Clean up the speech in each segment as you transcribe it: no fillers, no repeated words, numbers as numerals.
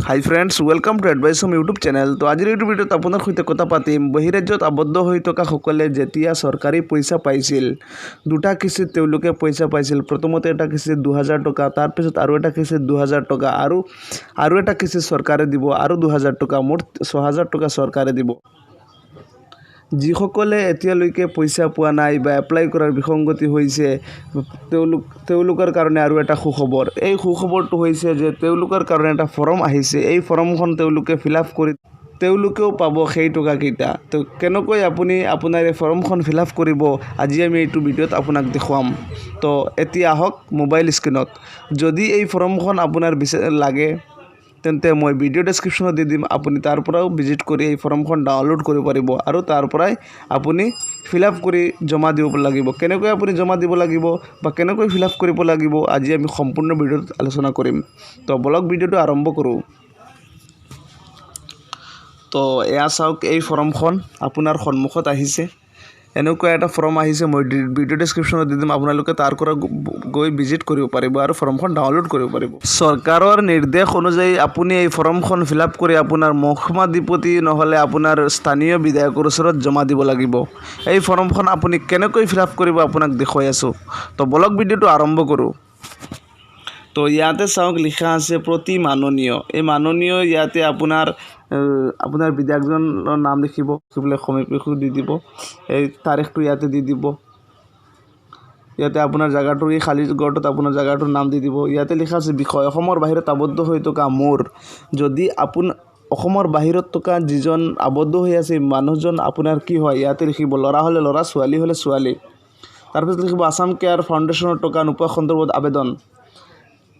Hi friends, welcome to Advice Home YouTube channel. তো আজিৰ এইটো ভিডিঅ'ত আপোনাৰ সৈতে কথা পাতিম, বহিৰাজ্যত আবদ্ধ হৈ থকাসকলে যেতিয়া চৰকাৰী পইচা পাইছিল, দুটা কিস্তিত তেওঁলোকে পইচা পাইছিল। প্ৰথমতে এটা কিস্তিত 2000 টকা, তাৰপিছত আৰু এটা কিস্তিত 2000 টকা আৰু আৰু এটা কিস্তিত চৰকাৰে দিব আৰু 2000 টকা, মুঠ 6000 টকা চৰকাৰে দিব। যিসকলে এতিয়ালৈকে পইচা পোৱা নাই বা এপ্লাই কৰাৰ বিসংগতি হৈছে, তেওঁলোকৰ কাৰণে আৰু এটা সুখবৰ। এই সুখবৰটো হৈছে যে তেওঁলোকৰ কাৰণে এটা ফৰ্ম আহিছে। এই ফৰ্মখন তেওঁলোকে ফিল আপ কৰি তেওঁলোকেও পাব সেই টকাকেইটা। তো কেনেকৈ আপুনি আপোনাৰ এই ফৰ্মখন ফিল আপ কৰিব, আজি আমি এইটো ভিডিঅ'ত আপোনাক দেখুৱাম। তো এতিয়া আহক মোবাইল স্ক্ৰীণত। যদি এই ফৰ্মখন আপোনাৰ লাগে, তেন্তে মই ভিডিঅ' ডেছক্ৰিপশ্যনত দি দিম। আপুনি তাৰ পৰাও ভিজিট কৰি এই ফৰ্মখন ডাউনলোড কৰিব পাৰিব আৰু তাৰ পৰাই আপুনি ফিল আপ কৰি জমা দিব লাগিব। কেনেকৈ আপুনি জমা দিব লাগিব বা কেনেকৈ ফিল আপ কৰিব লাগিব, আজি আমি সম্পূৰ্ণ ভিডিঅ'টোত আলোচনা কৰিম। তো বলক, ভিডিঅ'টো আৰম্ভ কৰোঁ। তো এয়া চাওক, এই ফৰ্মখন আপোনাৰ সন্মুখত আহিছে। এনেকুৱা এটা ফৰ্ম আহিছে। মই ভিডিঅ' ডেছক্ৰিপশ্যনত দি দিম, আপোনালোকে তাৰ পৰা গৈ ভিজিট কৰিব পাৰিব আৰু ফৰ্মখন ডাউনলোড কৰিব পাৰিব। চৰকাৰৰ নিৰ্দেশ অনুযায়ী আপুনি এই ফৰ্মখন ফিল আপ কৰি আপোনাৰ মহকুমাধিপতি নহ'লে আপোনাৰ স্থানীয় বিধায়কৰ ওচৰত জমা দিব লাগিব। এই ফৰ্মখন আপুনি কেনেকৈ ফিল আপ কৰিব, আপোনাক দেখুৱাই আছোঁ। তো বলক, ভিডিঅ'টো আৰম্ভ কৰোঁ। তো ইয়াতে চাওক, লিখা আছে প্ৰতি মাননীয়। এই মাননীয় ইয়াতে আপোনাৰ আপোনাৰ বিধায়কজনৰ নাম লিখিব পেলাই সমীপেশো দি দিব। এই তাৰিখটো ইয়াতে দি দিব। ইয়াতে আপোনাৰ জেগাটোৰ এই খালী ঘৰটোত আপোনাৰ জেগাটোৰ নাম দি দিব। ইয়াতে লিখা আছে বিষয়, অসমৰ বাহিৰত আবদ্ধ হৈ থকা মোৰ। যদি অসমৰ বাহিৰত থকা যিজন আবদ্ধ হৈ আছে, মানুহজন আপোনাৰ কি হয়, ইয়াতে লিখিব। ল'ৰা হ'লে ল'ৰা, ছোৱালী হ'লে ছোৱালী। তাৰপিছত লিখিব আছাম কেয়াৰ ফাউণ্ডেশ্যনৰ টকা নোপোৱা সন্দৰ্ভত আবেদন।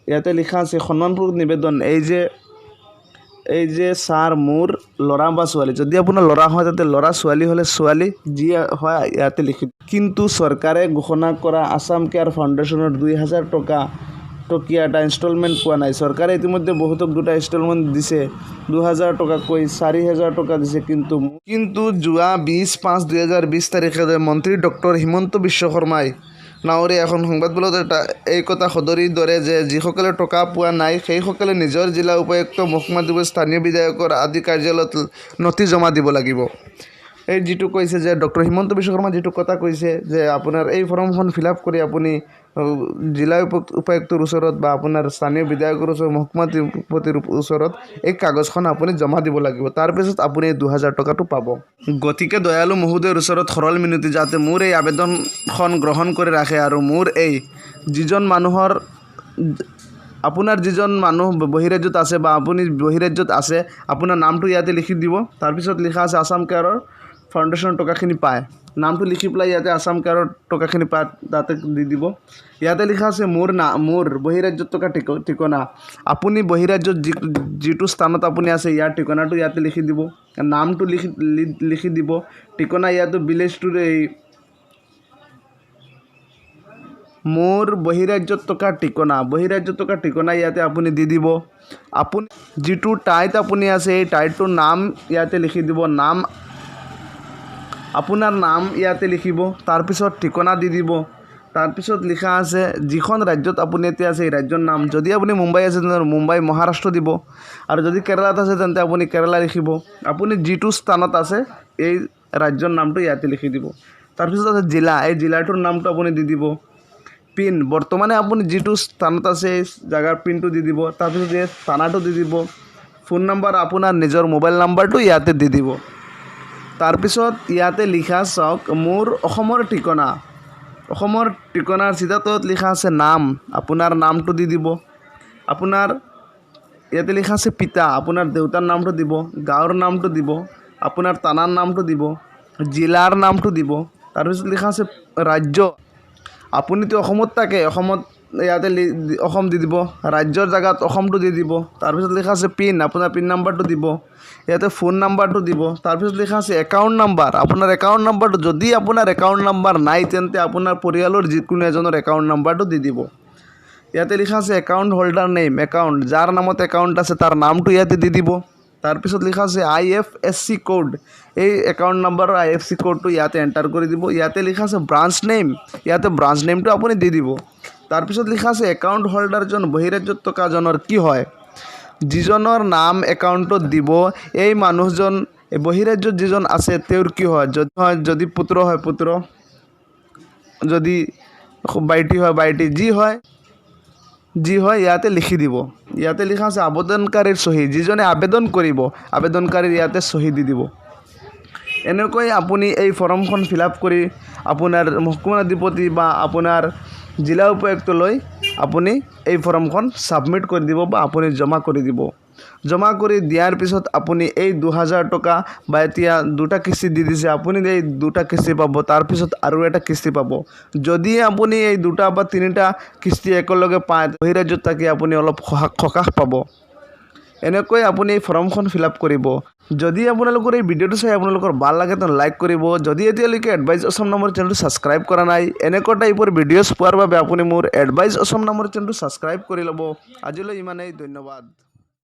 ইয়াতে লিখা আছে সন্মানপূৰ্বক নিবেদন, এই যে ছাৰ, মোৰ ল'ৰা বা ছোৱালী। যদি আপোনাৰ ল'ৰা হয় তেন্তে ল'ৰা, ছোৱালী হ'লে ছোৱালী, যি হয় ইয়াতে লিখি। কিন্তু চৰকাৰে ঘোষণা কৰা আছাম কেয়াৰ ফাউণ্ডেশ্যনৰ 2000 টকা টকীয়া এটা ইনষ্টলমেণ্ট পোৱা নাই। চৰকাৰে ইতিমধ্যে বহুতক দুটা ইনষ্টলমেণ্ট দিছে, 2000 টকাকৈ 4000 টকা দিছে। কিন্তু কিন্তু যোৱা 20/5/2020 তাৰিখে মন্ত্ৰী ডক্টৰ হিমন্ত বিশ্ব শৰ্মাই নাৱৰে এখন সংবাদমেলত এটা এই কথা সদৰি ধৰে যে যিসকলে টকা পোৱা নাই, সেইসকলে নিজৰ জিলা উপায়ুক্ত, মহকুমাধিপতি, স্থানীয় বিধায়কৰ আদি কাৰ্যালয়ত নথি জমা দিব লাগিব। এই যিটো কৈছে যে ডক্টৰ হিমন্ত বিশ্ব শৰ্মা যিটো কথা কৈছে যে আপোনাৰ এই ফৰ্মখন ফিল আপ কৰি আপুনি জিলা উপায়ুক্তৰ ওচৰত বা আপোনাৰ স্থানীয় বিধায়কৰ ওচৰত, মহকুমাধিপতিৰ ওচৰত এই কাগজখন আপুনি জমা দিব লাগিব। তাৰপিছত আপুনি এই 2000 টকাটো পাব। গতিকে দয়ালু মহোদয়ৰ ওচৰত সৰল মিনতি, যাতে মোৰ এই আবেদনখন গ্ৰহণ কৰি ৰাখে আৰু মোৰ এই যিজন মানুহৰ আপোনাৰ যিজন মানুহ বহিৰাজ্যত আছে বা আপুনি বহিৰাজ্যত আছে, আপোনাৰ নামটো ইয়াতে লিখি দিব। তাৰপিছত লিখা আছে আছাম কেয়াৰৰ ফাউণ্ডেশ্যনৰ টকাখিনি পায়। নামটো লিখি পেলাই ইয়াতে আছাম কেয়াৰৰ টকাখিনি পায় তাতে দি দিব। ইয়াতে লিখা আছে মোৰ না মোৰ বহিৰাজ্যত থকা ঠিকনা। আপুনি বহিৰাজ্যত যিটো স্থানত আপুনি আছে, ইয়াৰ ঠিকনাটো ইয়াতে লিখি দিব। নামটো লিখি লিখি দিব। ঠিকনা ইয়াতো ভিলেজটোৰ এই মোৰ বহিৰাজ্যত থকা ঠিকনা, বহিৰাজ্যত থকা ঠিকনা ইয়াতে আপুনি দি দিব। আপুনি যিটো ঠাইত আপুনি আছে, এই ঠাইটোৰ নাম ইয়াতে লিখি দিব। নাম, আপোনাৰ নাম ইয়াতে লিখিব। তাৰপিছত ঠিকনা দি দিব। তাৰপিছত লিখা আছে যিখন ৰাজ্যত আপুনি এতিয়া আছে, এই ৰাজ্যৰ নাম। যদি আপুনি মুম্বাই আছে, তেন্তে মুম্বাই মহাৰাষ্ট্ৰ দিব আৰু যদি কেৰেলাত আছে, তেন্তে আপুনি কেৰেলা লিখিব। আপুনি যিটো স্থানত আছে, এই ৰাজ্যৰ নামটো ইয়াতে লিখি দিব। তাৰপিছত আছে জিলা, এই জিলাটোৰ নামটো আপুনি দি দিব। পিন, বৰ্তমানে আপুনি যিটো স্থানত আছে, এই জেগাৰ পিনটো দি দিব। তাৰপিছত এই থানাটো দি দিব। ফোন নাম্বাৰ, আপোনাৰ নিজৰ মোবাইল নাম্বাৰটো ইয়াতে দি দিব। তাৰপিছত ইয়াতে লিখা চাওক, মোৰ অসমৰ ঠিকনা। অসমৰ ঠিকনাৰ চিধা তলত লিখা আছে নাম, আপোনাৰ নামটো দি দিব। আপোনাৰ ইয়াতে লিখা আছে পিতা, আপোনাৰ দেউতাৰ নামটো দিব। গাঁৱৰ নামটো দিব। আপোনাৰ থানাৰ নামটো দিব। জিলাৰ নামটো দিব। তাৰপিছত লিখা আছে ৰাজ্য। আপুনিতো অসমত থাকে, অসমত ইয়াতে অসম দি দিব। ৰাজ্যৰ জেগাত অসমটো দি দিব। তাৰপিছত লিখা আছে পিন, আপোনাৰ পিন নাম্বাৰটো দিব। ইয়াতে ফোন নাম্বাৰটো দিব। তাৰপিছত লিখা আছে একাউণ্ট নাম্বাৰ, আপোনাৰ একাউণ্ট নাম্বাৰটো। যদি আপোনাৰ একাউণ্ট নাম্বাৰ নাই, তেন্তে আপোনাৰ পৰিয়ালৰ যিকোনো এজনৰ একাউণ্ট নাম্বাৰটো দি দিব। ইয়াতে লিখা আছে একাউণ্ট হোল্ডাৰ নেম, একাউণ্ট যাৰ নামত একাউণ্ট আছে, তাৰ নামটো ইয়াতে দি দিব। তাৰপিছত লিখা আছে আইএফএছচি কোড, এই একাউণ্ট নাম্বাৰৰ আইএফচি কোডটো ইয়াতে এণ্টাৰ কৰি দিব। ইয়াতে লিখা আছে ব্ৰাঞ্চ নেম, ইয়াতে ব্ৰাঞ্চ নেমটো আপুনি দি দিব। তাৰপিছত লিখা আছে একাউণ্ট হোল্ডাৰজন বহিৰাজ্যত থকাজনৰ কি হয়। যিজনৰ নাম একাউণ্টত দিব, এই মানুহজন বহিৰাজ্যত যিজন আছে, তেওঁৰ কি হয়, যদি হয়, যদি পুত্ৰ হয় পুত্ৰ, যদি ভাইটি হয় ভাইটি, যি হয় যি হয় ইয়াতে লিখি দিব। ইয়াতে লিখা আছে আবেদনকাৰীৰ চহী। যিজনে আবেদন কৰিব, আবেদনকাৰীৰ ইয়াতে চহী দি দিব। এনেকৈ আপুনি এই ফৰ্মখন ফিল আপ কৰি আপোনাৰ মহকুমাধিপতি বা আপোনাৰ জিলা উপায়ুক্তলৈ আপুনি এই ফৰ্মখন ছাবমিট কৰি দিব বা আপুনি জমা কৰি দিব। জমা কৰি দিয়াৰ পিছত আপুনি এই 2000 টকা বা এতিয়া দুটা কিস্তি দি দিছে, আপুনি এই দুটা কিস্তি পাব, তাৰপিছত আৰু এটা কিস্তি পাব। যদি আপুনি এই দুটা বা তিনিটা কিস্তি একেলগে পায়, বহিৰাজ্যত থাকি আপুনি অলপ সকাহ পাব। এনেকৈ আপুনি এই ফৰ্মখন ফিল আপ কৰিব। যদি আপোনালোকৰ এই ভিডিঅ'টো চাই আপোনালোকৰ ভাল লাগে, তেনে লাইক কৰিব। যদি এতিয়ালৈকে এডভাইচ অসম নামৰ চেনেলটো ছাবস্ক্ৰাইব কৰা নাই, এনেকুৱা টাইপৰ ভিডিঅ'ছ পোৱাৰ বাবে আপুনি মোৰ এডভাইচ অসম নামৰ চেনেলটো ছাবস্ক্ৰাইব কৰি ল'ব। আজিলৈ ইমানেই, ধন্যবাদ।